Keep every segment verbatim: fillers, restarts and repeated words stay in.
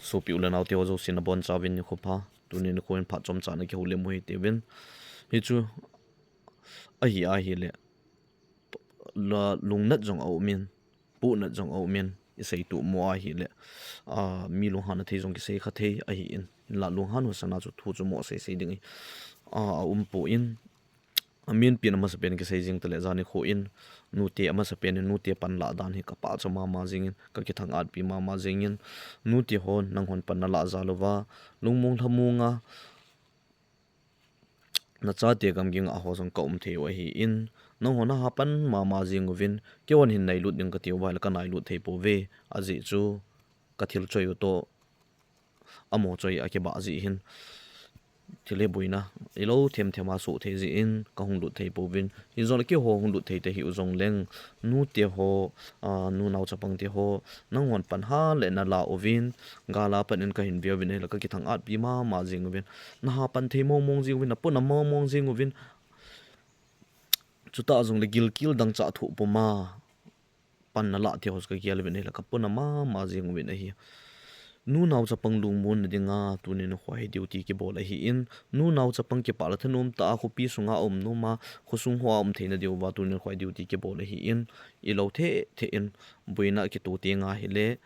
Sopi u le nao te ho jouse nabonchauvin nikho pha. Tuni nikho in phat chomcha na kihoulim u hite uvin. Hichu ahi ahile, lungnat jong aumin, pohnat jong aumin, isei tuh mo ahile, mi lunghan a thei jong kisei kha thei ahin, hinla lunghan hosana chu thu chu mo sei sei ding aumpoi. Amin pen amasapen kisei jing tale, jani kho in nute amasapen in nute panlah dan hi kapahcha mama jingin, kakithang-atpi mama jingin, nute hon nanghon pan nalah jal uva, lungmong lhamong a nachate gamgi ngah ho jong kaum thei u ahin, nanghon naha pan mama jing uvin, keihon hin nailut ding kati uva ahile kanailut thei pouve, ajeh chu kathil choi u toh, amaho choi akibah jeh hin, thil hi boina ilou themthem a soh thei jeh in kahung lut thei pouvin, hijongle keiho hung lut thei te hiu jongleng, nute ho, nunao chapang te ho, nanghon pan hale nala uvin, gal a pat in kahin ve uvin ahile kakithang-atpi mama jing uvin, naha pan thei mongmong jing uvin, napona mongmong jing uvin, chutah jongle gilkel dangchah thoh puma pan nalah te ho chu kagel uvin ahile kapona mama jing uvin ahi. Nunao chapang lungmonna dinga tuni nikho hi duty kibol ahin, nunao chapang kipah le thanom tah a khopi sunga aum noma, khosung hoa um theina diuva tuni nikho hi duty kibol ahin, ilou thei thei in, boina kitoh tenga hile,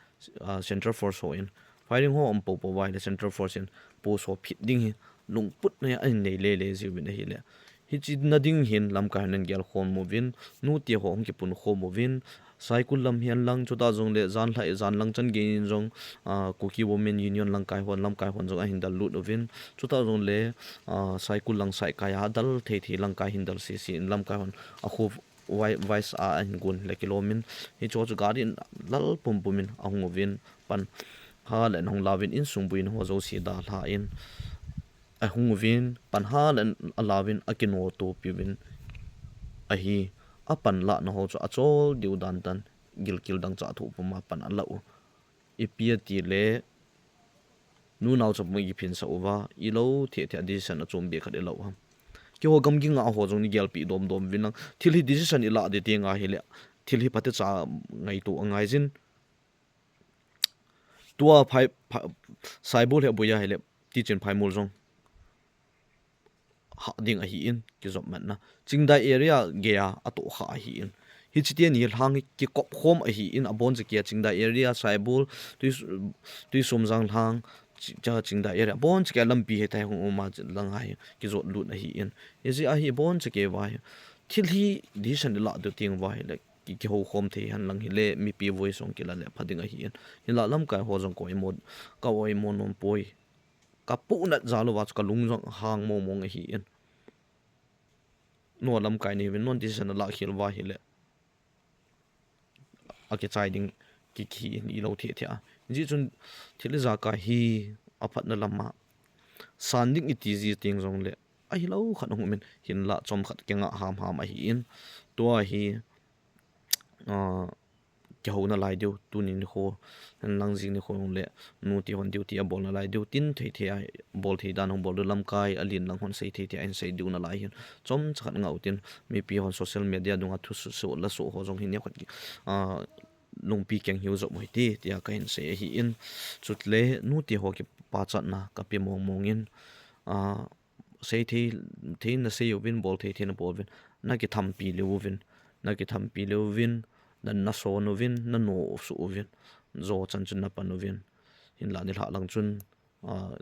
Central Force hon firing ho um poupou va ahile Central Force in post ho phit ding hi lungput nei a ahin nei lele jiuvin ahile, hiche na ding hin lamkai hon ahin gelkhom uvin, nute ho hung kipunkhom uvin, Saikul lam hihen lang, chutah jongle janlhah jan lang chan gei in jong, Kuki Women Union lamkai hon, lamkai hon jong ahin dallut uvin, chutah jongle Saikul lang Saikai a adal thei thei lamkai hin dal sese in lamkai hon akho vice a ahin gon le kilomin, hicheho chu gari in lal pumpum in ahung uvin, pan hale ahung lauvin, insung boina ho jouse dalha in ahung uvin, pan hale alauvin, akinotopiuvin ahi. Apan lahna ho chu achol diu dandan, gilkel dangchah thoh puma pan alah u. Ipi atile nunao chapang ikiphinsah uva, ilou thei thei a decision achombeh khat ilah u ham. Keiho gamgi ngah ho jong neigelpeh domdom uvin lang, thil hi decision ilah ding tenga hile, thil hi phatecha ngaito angaijin. Tua Saibol hi aboi a hile, tichun Phaimol jong hah ding ahin, kijopmatna. Chingdai area geiya atohkhah ahin, hiche teni lhang hi kikopkhom ahin, abonchakei a Chingdai area, Saibol, Twi, Twisomjang lhang, Chingdai area abonchakei a lampi hithei hung um a lang a hi kijotlut ahin. Hijeh a hi abonchakei uva hi, thil hi decision ilah ding tenguva hile, kihoukhom thei henlang hile, mipi voice jong kila le pha ding ahin. Hinla lamkai ho jong ka oimo, ka oimo nompoi. Kapohnat jal uva chu kalung jong hang mongmong ahin. Nangho lamkai nahiuvin, nangho decision nalah khel uva hile, akichai ding kikhi in ilou thei thei a. Hijeh chun thil ijakai hi aphatna lama san ding iti ji teng jongle, ahilou khat hung umin, hinla chomkhat kingah hamham ahin. Tua hi kihouna lai diu, tuni nikho, lang jing nikho jongle, nute hon duty abolna lai diu, tin thei thei a, bol thei dan hung bol diu, lamkai alen lang hon sei thei thei a hin sei diu nalai hin, chomcha khat ngah utin, mipi hon social media dunga thusoh lasoh ho jong hi neokhat lungpi keng hiu jop u hite, tia kahin sei ahin. Chule nute ho kipachatna kape mongmong in, sei thei, thei nasei uvin, bol thei thei nabol uvin, nakithampi leu uvin, nakithampi leu uvin, na, nason uvin, nanosuh uvin, jochan chun napan uvin. Hinla nilhah lang chun,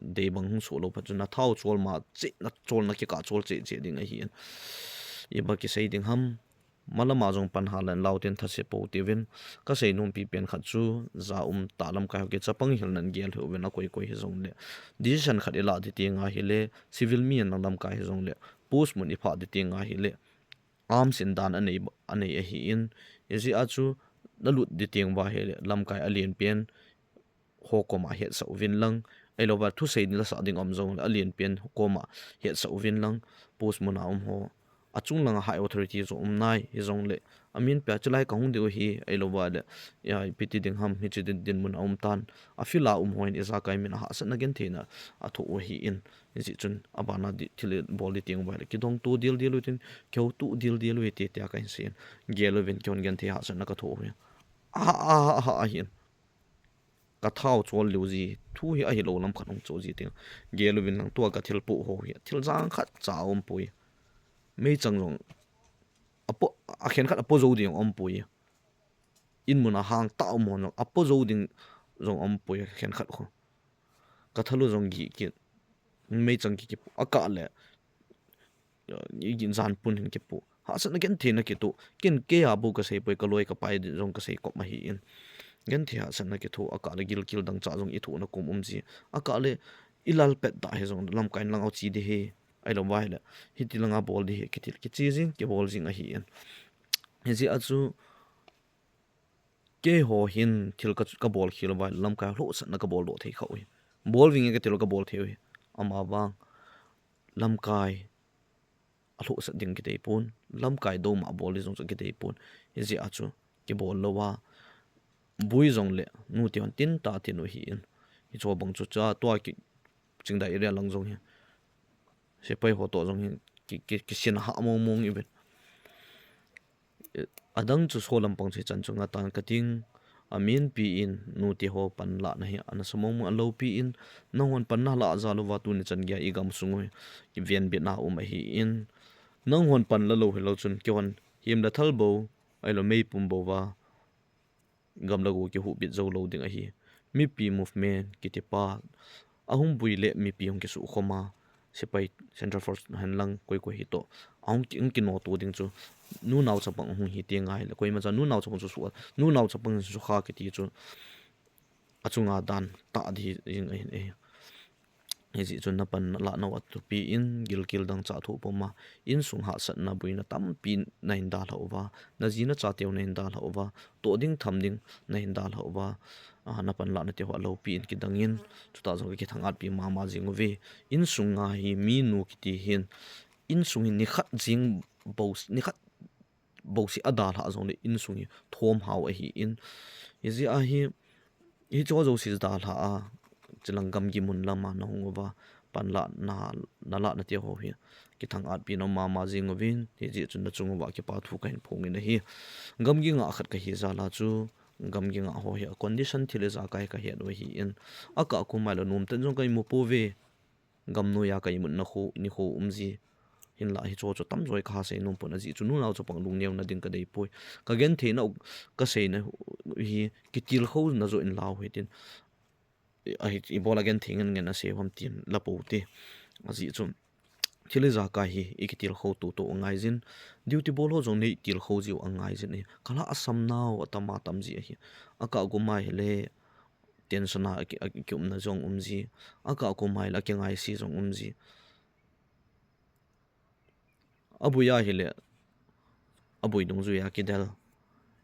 deibang hung soh lou phat chun nathao cholma cheh, nachol, nakikah chol cheh cheh ding ahin. Iba kisei ding ham, malama jong pan hale lauten thase pou tiuvin, kasei nompi pen khat chu, ja umtah lamkai ho kichapang hil nan gel hih uvin, akoi koi hijongle, decision khat ilah ding tenga hile, civil mi henlang lamkai hijongle, post mun iphah ding tenga hile, arms in dan anei, anei ahin, hijeh a chu, nalut ding tenguva hile, lamkai alen pen ho koma hetsah uvin lang, ahilouva thusei nilhasah ding um jongle, alen pen ho koma hetsah uvin lang, post muna um ho, achung langa high authority jong um nai, hijongle, amin pia chulai kahung diu ahi, ahilouva le, ipi ti ding ham, hiche din, dinmun a um tan, a field a um hon ijakai min a hahsatna gentheina athoh u ahin, hijeh chun abana thil ibol ding tenguva le, kidongto dildel utin, kihouto dildel u hite, tia kahin seiyin, gel uvin, kihon genthei hahsatna kathoh u ahi. Aha, aha, aha, ahin. ka thao chol leu ji, thu hi ahi lo lam khat hung cho ji ting. Gel uvin lang tua ka thil po ho hi, thil jang khat cha um poi. Meichang jong, a po, a khen khat a po jo ding um poi. In mun a hang ta um hon jong, a po jo ding jong um poi, khen khat ho. Ka thalu jong gi ki, meichang ki ki, a ka le, i gin jan pun hin kipu. Hahsatna genthei na kitu. Ken kei a bu ka sei poi, ka loi ka pai din jong ka sei kop ma hi in. Genthei hahsatna kitu, a ka le gilkel dang cha jong i thu na kum um ji. A ka le i lal pet da hi jong lamkai lang au chi di hi. Ai lo vai le. Hiti langa bol di hi kitil kichi jing, kibol jing ahi in. Hi ji a chu kei ho hin thil ka, ka bol khel vai lamkai hlohsatna ka bol doh thei kha u hi. Bol vinge ka til ka bol thei u hi. Ama vang lamkai a hlohsat ding kitei pon, lamkai do ma bol ding jong chu kitei pon. Hi ji a chu kibol lo a, bui jong le nu ti hon tin ta tin u hi in. Hi cho bang chu cha tua ki Chingdai area lang jong hi. Sepai ho to jong hi ki, ki, kisin ha mong mong i ven. Adang chu so lampang che chan chunga tan ka ting, a min pi in, nu ti ho pan la na hi, ana sa mong mong a lo pi in, nang hon pan na la ja lo va tu ni chan gei a i gam sung u hi, ki ven bit na um ahi in, nang hon pan la lo hi lo chun, kei hon him la thal bo, ai lo mei pum bo va, gam la go ki hu bit zo lo ding ahi. Mipi movement, kiti pa, a hung bui le mipi hung ki su khoma, sepai Central Force hen lang koi koi hi to. A hung ki, hung ki no to ding chu, nu nau chapang hung hi ti ngai le, koi ma cha nu nau chapang chu su, nu nau chapang su kha kiti chu, a chunga dan ta di jing ahin e. Hi ji chun na pan la nau a thupi in, gilkel dang cha thu pom a, insung hahsatna buina tampi na hin dalha uva, na ji na cha teu na hin dalha uva, to ding tham ding na hin dalha uva, a, na pan la na teu a lo pi in kidang in, chuta jong ki thang at pi mama jing uve. Insung a hi mi nu kiti hin, insung hi ni khat jing bo, ni khat bo si a dalha jong le insung hi thom hau ahi in. Hi ji a hi, hi cho jo si dalha a, chilang gamgi mun lama na hung uva, pan la na, na la na ti ho hi, ki thang at pi na mama jing uvin, hi ji chun na chung uva ki pa thu ka hin phong in ahi. Gamgi nga khat ka hi jala chu, gamgi nga ho hi a condition thil e ja kai ka hiat u ahi in. A ka ku mai lo nom ten jong ka i mu po ve. Gam noi a ka i mut na khu, ni khu um ji. Hin la hi cho cho tam joi ka ha sei nom pon a ji chu nu nau chapang lung neu na ding ka dei poi. Ka gen thei na u, ka sei na u hi ki til kho na jo in lau hi tin. A hi i bol a gen thei ngen ngen a sei hom tin la po ti. A ji chu thil e ja kai hi i ki til kho tu tu ngai jin. Duty bol ho jong nei til kho ji u a ngai jin e. Ka la a sam nau a tam a tam ji ahi. A ka gu mai le tension a ki, a ki um na jong um ji. A ka gu mai le a ki ngai si jong um ji. A bui a hi le, a bui dung jui a ki del.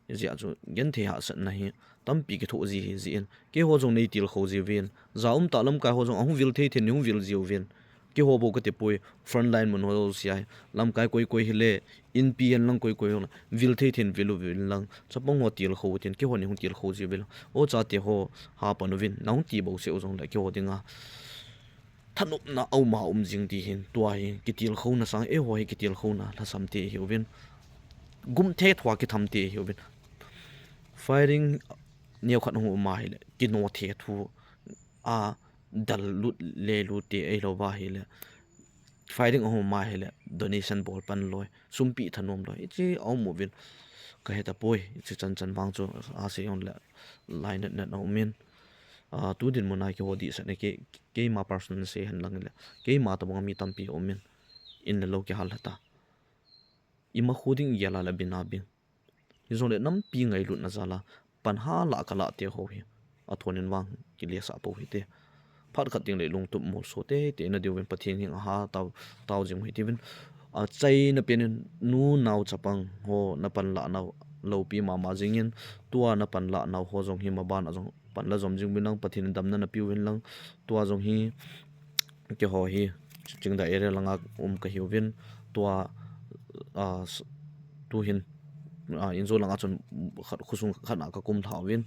Hi ji a chu gen thei hahsatna hi tampi ki tho ji hi ji in. Kei ho jong nei til kho ji uvin. Ja um ta lamkai ho jong a hung vil thei thin ni hung vil ji uvin. Kei ho bo ka ti poi front line mun ho si ai. Lamkai koi koi hi le, in pi hen lang koi koi ho la. Vil thei thin vil uvin lang. Chapang ho til kho thin kei ho ni hung til kho ji uvin. O cha te ho ha pan uvin. Na hung ti bo se u jong le kei ho ding a. Thanopna a um a um jing ti hin, tua hi, ki til kho na sang, e ho hi ki til kho na, lhasam te hi uvin. Gum the thua ki tham te hi uvin. Firing neo khat hung um a hi le, ki no the thu a dal lut le lut te ei lo va hi le. Firing a hung um a hi le, donation bol pan loi, sumpi thanom loi, i chi a um uvin. Ka he ta poi, i chi chan chan vang chu, a se yong le, lai net net a um in. A, tu din mun a ki ho di sa ne ke, keima personal sei hen lang le. Keima tabang mi tampi um in. In le lo ki hal hata. Ima khu ding i gel a le bin a bin. Hi jong le nampi ngailut na jal a. Pan ha la ka la te ho hi. A thon in vang ki le sa po hi te. Phat khat ding le lungtup mol so te te na diu vin Pathen hing a ha tau, tau jing hi ti vin. A chai na pen in nu nau chapang ho na pan la nau lo pi mama jing in. Tua na pan la nau ho jong hi ma ban a jong pan la jom jing vin lang, Pathen in damna na piu vin lang. Tua jong hi, kei ho hi, Chingdai area langa um ka hiu vin. Tua, a, s-, tu hin, a, Inzo langa chun khat, khosung khat na ka kum thau vin.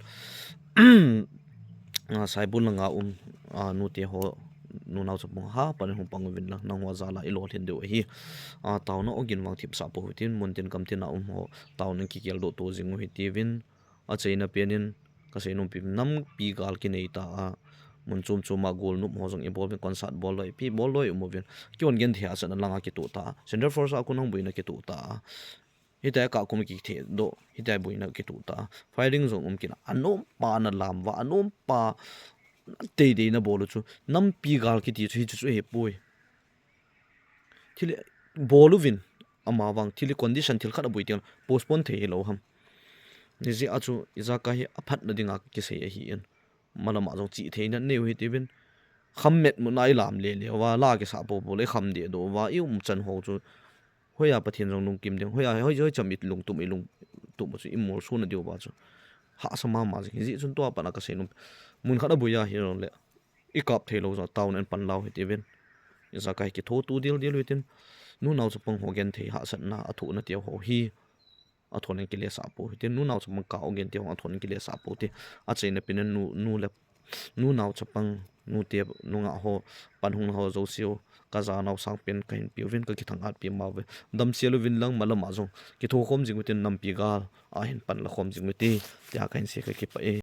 A, Saibul langa um, a, nu te ho, nu nau chapang ha, pan hung pang vin lang, nang ho jal a i lo lhin deu hi. A, tauna ogin vang thip sa po tin, mun tin kam tin a um ho, tauna ki kel do to jing u hi ti vin. A chai na pen in, Kasei nompi, nampi gal kinei ta a, mun chom chom a golnop ho jong ibol uvin, concert bol loi, ipi bol loi um uvin, kihon genthei hahsatna langa kitoh ta a, Central Force a kon hung boina kitoh ta a, hitia kah kum kithehdoh, hitia boina kitoh ta a, firing jong um kit a, anompa na lam uva, anompa na teidei na bol u chu, nampi gal kiti chu hichu chu ahipoi. Thil ibol uvin, amavang thil i condition thil khat aboi teng postpone thei hilou ham? Hijeh a chu ijakai hi aphatna dinga kisei ahin, malama jong chihtheina nei u hitiuvin, khammet muna ilam lele uva, la kisah popo le ikham dehdoh uva i umchan ho chu, hoiya Pathen jong lungkim ding, hoiya hoi, hoicham ilungtup, ilungtup u chu imolsona diuva chu hahsa mama jing. Hijeh chun tua pat a kasei nom, mun khat aboi a hijongle ikap theilou jong taona in pan lau hitiuvin, ijakai kithotu dildel u hitin, nunao chapang ho genthei hahsatna athohna teu ho hi athon in kilesah pou hitin, nunao chapang kah u genthei ho athon in kilesah pou ti, achaina pen in nu, nu le, nunao chapang, nute, nungah ho, pan hungna ho jouseu kajanau sangpen kahin peuvin, kakithanghatpi mauve. Damsel uvin lang, malama jong kithokhom jing utin, nampi gal a hin panlakhom jing ute, tia kahin sei, kakipah e.